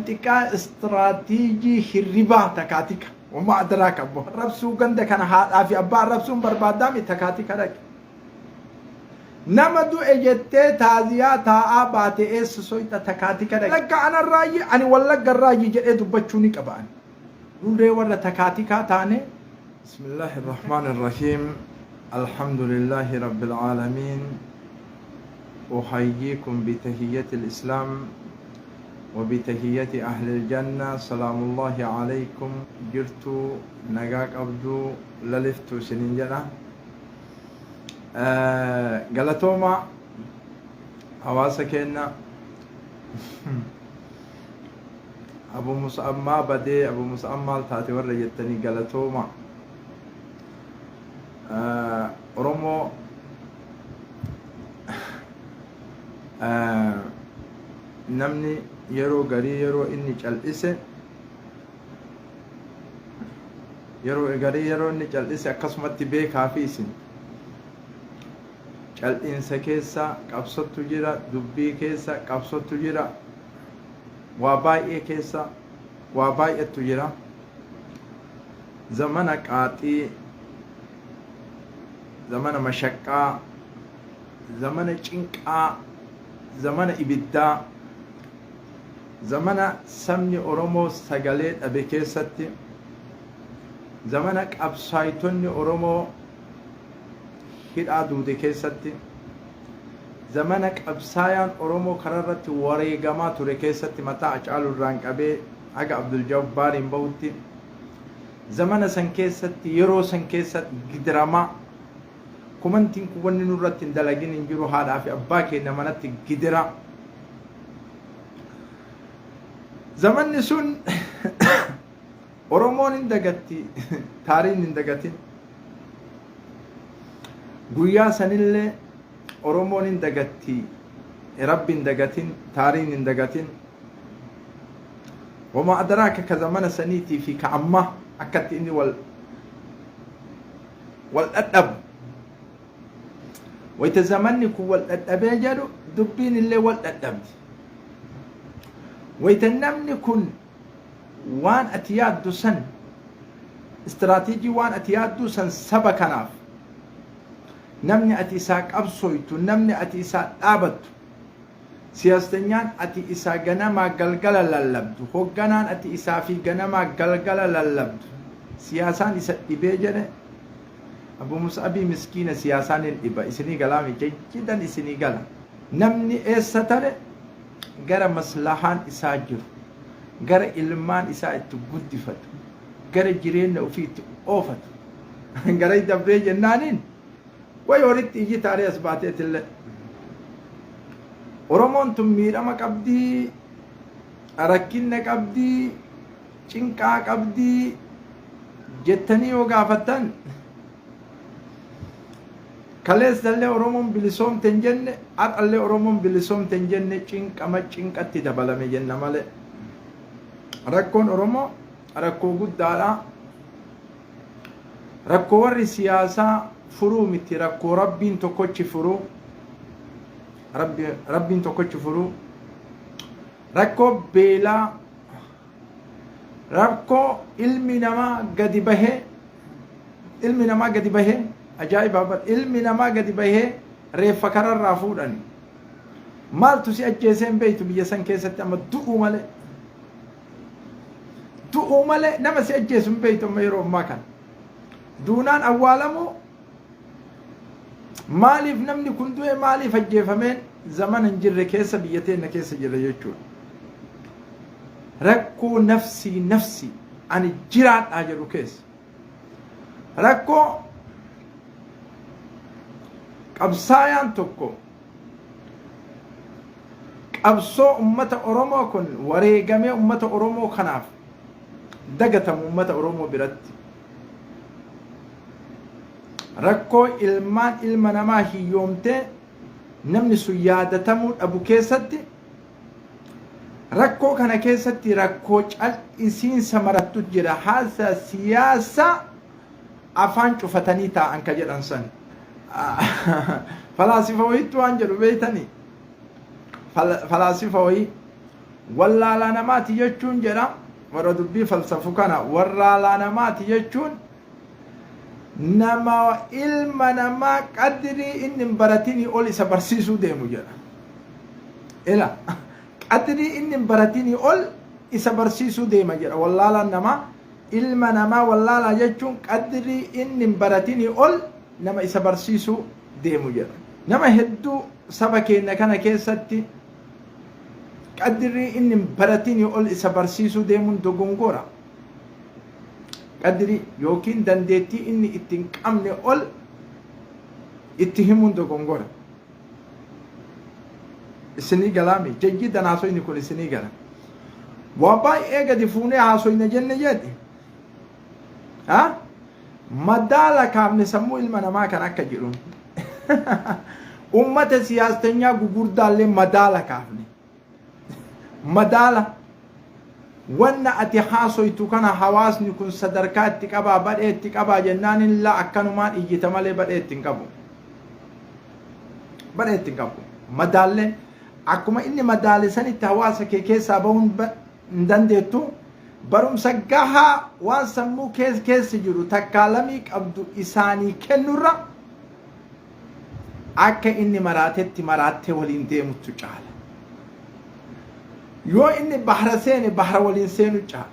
Manxiqaa istiraatiijii hirribaa takaatika. Wama adraaka abbo. Arrabsuu ganda kana haadhaa fi abbaa arrabsuun barbaaddaami takaatika dhaqi. Nama du'e jettee taaziyaa taa'aa baate eessa soyxa takaatika dhaqi. Wallagga anarraayyi ani wallagga irraayyi jedhee dubbachuu ni qaba ani. Nullee warra takaatikaa taane. Bismillaahi Irrahmaani Irrahiim Alhamdulillaahi Rabbil Aalamiin Uhayyiikum bitahiyyatil Islaam wa bitahiyyati ahlil janna Salaamullaahi Aleykum Jirtuu nagaa qabduu laliftuu isiniin jedha Galatoomaa hawaasa keenna Abu Mus'ab maa badee Abu Mus'ab maal taate warra jettanii galatooma. Oromoo namni yeroo garii yeroo inni cal'ise yeroo garii yeroo inni cal'ise akkasumatti beekaa fi isin cal'insa keessa qabsottu jira dubbii keessa qabsottu jira Waa baay'ee keessa waa baay'ettu jira. Zamana qaaxii, zamana mashaqqaa, zamana cinqaa, zamana ibiddaa, zamana sabni Oromoo sagalee dhabe keessatti, zamana qabsaaytonni Oromoo hidhaa duude keessatti, Zamana qabsaayaan Oromoo kararratti wareegamaa ture keessatti mataa Hacaaluu irraan qabee haga Abduljabbaariin bahutti zamana san keessatti yeroo san keessa gidiramaa kumantiin kun wanni nurratti hin dalagin hin jiru haadhaa fi abbaa keenya manatti gidira zamanni sun Oromoon hin dagatti taariin hin dagatin Guyyaa sanillee Oromoon hin dagatti Rabbi hin dagatin taariin hin dagatin Wamaa adaraaka ka zamana saniitii fi ka ammaa akkatti inni wal wal dhadhabu wayta zamanni kun wal dhadhabee jedhu dubbiin illee wal dhadhabdi wayta namni kun waan ati yaaddu san istiraatiijii waan ati yaadduu san saba kanaaf namni ati isaa qabsooytu namni ati isaa dhaabattu siyaastanyaan ati isaa ganamaa galgala lallabdu hogganaan ati isaa fi ganamaa galgala lallabdu siyaasaan isa dhibee jedhe Abu Mus'abii miskiina siyaasaan hin dhiba isinii galaami jayyidan isinii gala namni eessa tare gara maslahaan isaa jiru, gara ilmaan isaa itti guddifatu, gara jireenna ufii itti oofatu gara dabree jennaaniin way horitti iyyi taaree as baateetillee. Oromoon tun miidhama qabdii, rakkinna qabdii, cinqaa qabdii jettanii yoo gaafattan Kaleessallee Oromoon bilisoomte hin jenne, har'allee Oromoon bilisoomte hin jenne cinqama cinqatti dabalame jenna malee. Rakkoon Oromoo rakkoo guddaadha. Rakkoo warri siyaasaa furuu miti rakkoo rabbiin tokkochi furuu. Rabbiin tokkochi furuu. Rakkoo beelaa rakkoo ilmi namaa gadi bahee ilmi namaa gadi bahee ajaa'ibaa bar ilmi namaa gadi bahee reeffa kararraa fuudhani maaltu si ajjeesee hin beektu biyya san keessatti amma du'uu malee du'uu malee nama si ajjeesu hin beektu amma yeroo ammaa kana duunaan awwaalamuu maaliif namni kun du'e maaliif ajjeefameen zamana hin jirre keessa biyya teenna keessa jirra jechuudha. Rakkoo nafsii nafsii ani jiraadhaa jedhu keessa. Rakkoo qabsaayaan tokko qabsoo ummata Oromoo kun wareegamee ummata Oromoo kanaaf dagatamu ummata Oromoo biratti. Rakkoo ilmaan ilma namaa hiyyoomtee namni sun yaadatamuu dhabu keessatti rakkoo kana keessatti rakkoo cal'isiinsa marattu jira. Haasa siyaasa afaan cufatanii taa'an ka jedhan san. Falaasifa wayiitti waan jedhu beeytanii? Falaasifa wayii. Wallaalaa namaati jechuun jedha warra dubbii falsafu kana, warraalaa namaati jechuun nama ilma namaa qadrii inni hin baratinii ol isa barsiisuu deemu jedha. Ila qadrii inni hin baratinii ol isa barsiisuu deema jedha. Wallaalaan namaa ilma namaa wallaalaa jechuun qadrii inni hin baratinii ol nama isa barsiisuu deemu jedha. Nama hedduu saba keenya kana keessatti qadrii inni hin baratinii ol isa barsiisuu deemuun dogongora. Qadrii yookiin dandeettii inni itti hin qabne ol itti himuun dogongora. Isinii galaami jajjidan haasoyni kun isinii gala. Waa baay'ee gadi fuunee haasoyna jenne jedhe. Ha? Madaala kaafne sammuu ilma namaa kan akka jedhuun. Ummata siyaastenyaa gugurdaallee madaala kaafne. Madaala wanna ati haasoytu kana hawaasni kun sadarkaa itti qabaa, badhee itti qabaa jennaanin la akkanumaan iyyita malee badhee itti hin qabu. Badhee itti hin qabu. Madaallee akkuma inni madaale sanitti hawaasa kee keessaa bahuun hin dandeettu. Barumsa gahaa waan sammuu keessa jiru takkaa lamii qabdu isaanii kennurra akka inni maraatetti maraattee waliin deemuttu caala. Yoo inni bahra seene bahra waliin seenu caala.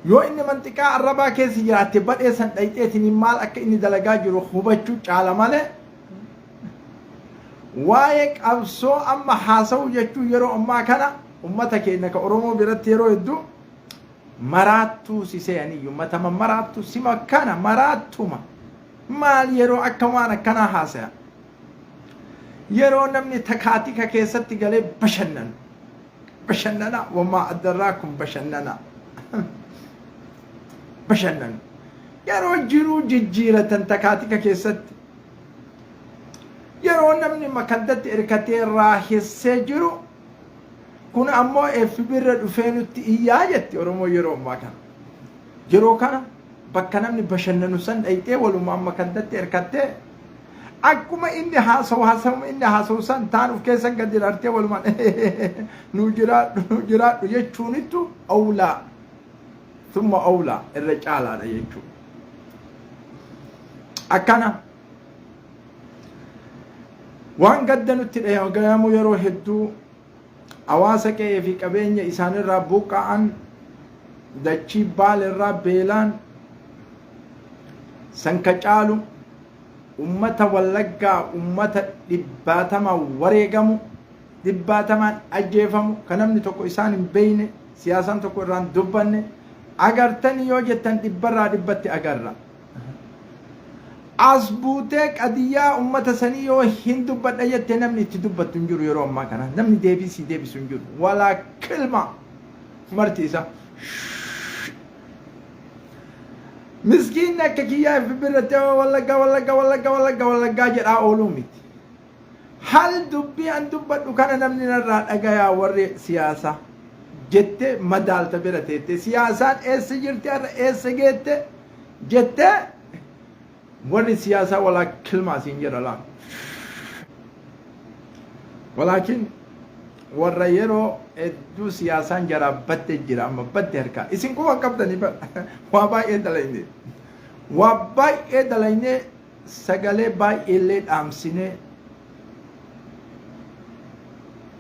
Yoo inni manxiqaa arrabaa keessa jiraatte badhee san dhayxeetiin maal akka inni dalagaa jiru hubachuu caala malee, waa'ee qabsoo amma haasa'uu jechuun yeroo ammaa kana ummata keenya ka Oromoo biratti yeroo hedduu maraattuu si se'aniyyuu matama maraattuu sima kana maraattuma maal yeroo akka waan akkanaa haasaya, yeroo namni takaatika keessatti galee bashannanu bashannana wamaa addarraa kun bashannana bashannanu, yeroo jiruu jijjiiratan takaatika keessatti, yeroo namni makaddatti erkatee raahessee jiru, kun ammoo FB irra dhufee nutti iyyaa jetti Oromoo yeroo ammaa kana. Yeroo kana bakka namni bashannanu san dhayxee walumaan makaddatti erkattee akkuma inni haasawu haasawuma inni haasawu san taan of keessa gadi rartee walumaan nu jiraadhu nu jiraadhu jechuunittu awlaa thumma awlaa irra caalaadha jechuudha. Akkana waan gadda nutti dhagahamu yeroo hedduu hawaasa qe'ee fi qabeenya isaanirraa buqqa'an, dachii Baalirraa beelaan sanka caalu, ummata Wallaggaa ummata dhibbaatamaan wareegamu, dhibbaatamaan ajjeefamu, kan namni tokko isaan hin beeyne, siyaasaan tokko irraan dubbanne agartanii yoo jettan dhibbarraa dhibbatti agarra. As buutee qadiyyaa ummata sanii yoo hin dubbadha jette namni itti dubbattu hin jiru. Yeroo ammaa kana namni deebii sii deebisu hin jiru. Walaa kilma marti isaa. Miskiinni akka kiyyaa FB irratti Wallaggaa Wallaggaa Wallaggaa Wallaggaa Wallaggaa jedhaa ooluu miti. Hal dubbii an dubbadhu kana namni narraa dhagayaa warri siyaasaa jettee madaalta bira teettee, siyaasaan eessa jirti, har'a eessa geette jettee, warri siyaasaa walaa kilmaa siin jedha laa. Walaakin warra yeroo hedduu siyaasaan jaraa badde jira, amma badde harkaa. Isin quba qabdanii bara waa baay'ee dalayne. Waa baay'ee dalaynee, sagalee baay'eellee dhaamsinee,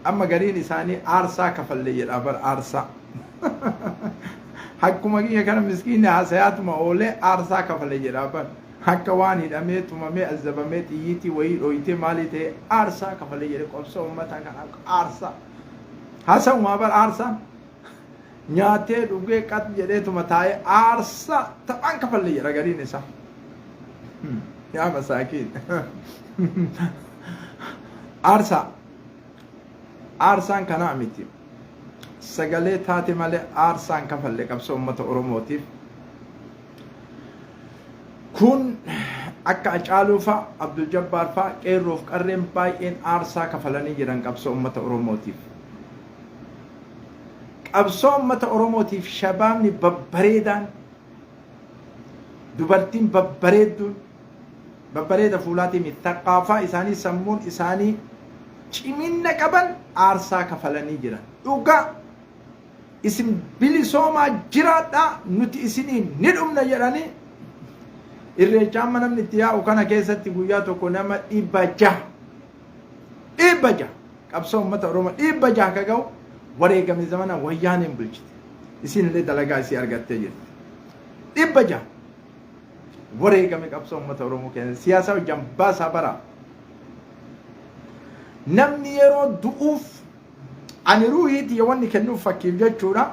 amma gariin isaanii aarsaa kafalle jedha bara aarsaa. Akkuma kiyya kana miskiinni haasayaatuma oolee aarsaa kafale jedha bara. Akka waan hidhamee, tumamee, azabamee, xiyyiitii wayii dhooytee maalii ta'e aarsaa kafale jedhe, qobsoo uummataa kanaaf aarsaa. Haasa'umaa bara aarsaan nyaatee dhugee qat jedheetuma taa'ee aarsaa taphaan kafalle jedha gariin isaa. Yaa masaakiin. Aarsaa. Aarsaan kanaa miti. Sagalee taate malee aarsaan kafalle qabsoo uummata Oromootiif. Kun akka Hacaaluu fa'a, Abdul Jabbaar fa'a, qeerroof qarreen baay'een aarsaa kafalanii jiran qabsoo uummata Oromootiif. Qabsoo uummata Oromootiif shabaabni babbareedaan, dubartiin babbareedduun, babbareeda fuulaatii miti, thaqaafaa isaanii, sammuun isaanii ciminna qaban. aarsaa kafalanii jiran. Dhugaa isin bilisoomaa jiraadhaa, nuti isiniin ni dhumna jedhanii. Irreecha amma namni itti yaa'u kana keessatti guyyaa tokko nama 600, 600, qabsoo uummata Oromoo 600 ka ga'u wareegame. Zamana Wayyaaneen bulchite. Isin illee dalagaa isii argattee jirti. 600 wareegame qabsoo uummata Oromoo keessa. Siyaasa hojjan baasaa bara. Namni yeroo du'uuf, ani ruuhiiti wanni kennuuf fakkiif jechuudha.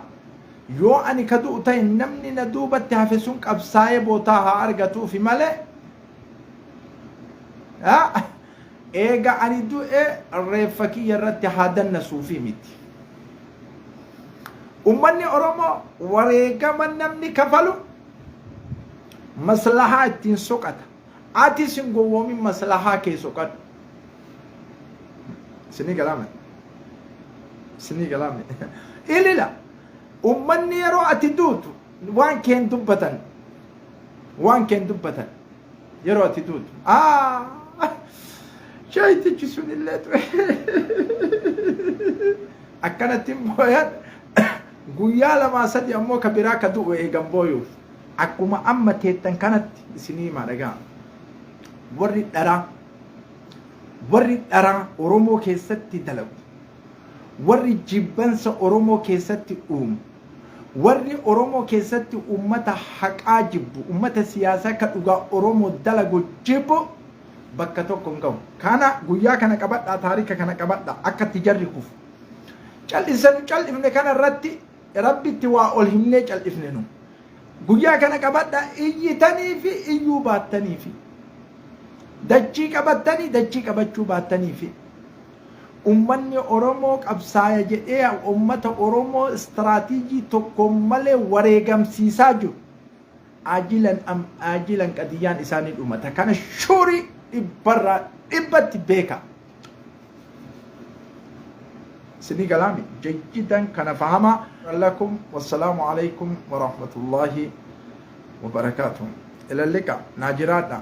Yoo ani ka du'u ta'e, namni na duubatti hafe sun qabsaa'ee bootaa haa argatuufi malee, eega ani du'e reeffa kiyya irratti haa dannasuufi miti. Ummanni Oromoo wareegama namni kafalu maslahaa ittiin soqata. Ati sin gowwoomin, maslahaa kee soqadhu. Isinii galaame. Isinii galaame. Ilila. Ummanni yeroo ati duutu waan keen dubbatan. Waan keen dubbatan. Yeroo ati duutu. Ah! Shayitichi sun illee ture. Akkanatti booyan. Guyyaa lamaa sadi ammoo ka biraa ka du'u eegan booyuuf. Akkuma amma teettan kanatti isinii himaa, dhagaa. Warri dharaa Oromoo keessatti dalagu, warri jibbansa Oromoo keessatti uumu, warri Oromoo keessatti ummata haqaa jibbu, ummata siyaasaa ka dhugaa Oromoo dalagu jibbu, bakka tokko hin ga'u. Kana guyyaa kana qabadhaa, taarika kana qabadhaa, akka itti jarri kufu. Cal'isanu cal'ifne kana irratti Rabbitti waa ol himnee cal'ifne nu. Guyyaa kana qabadhaa, iyyitanii fi iyyuu baattanii fi dachii qabattanii dachii qabachuu baattanii fi ummanni Oromoo qabsaaya jedhee ummata Oromoo istiraatiijii tokko malee wareegamsiisaa jiru. Ajilan am ajilan qadiyyaan isaanii dhumata. Kana shuurii dhibbarraa dhibbatti beeka. Isinii galaami jayyidan kana fahamaa lakum. Wassalaamu alaikum warahmatullaahi wabarakaatuh. Ila liqa, naa jiraadha.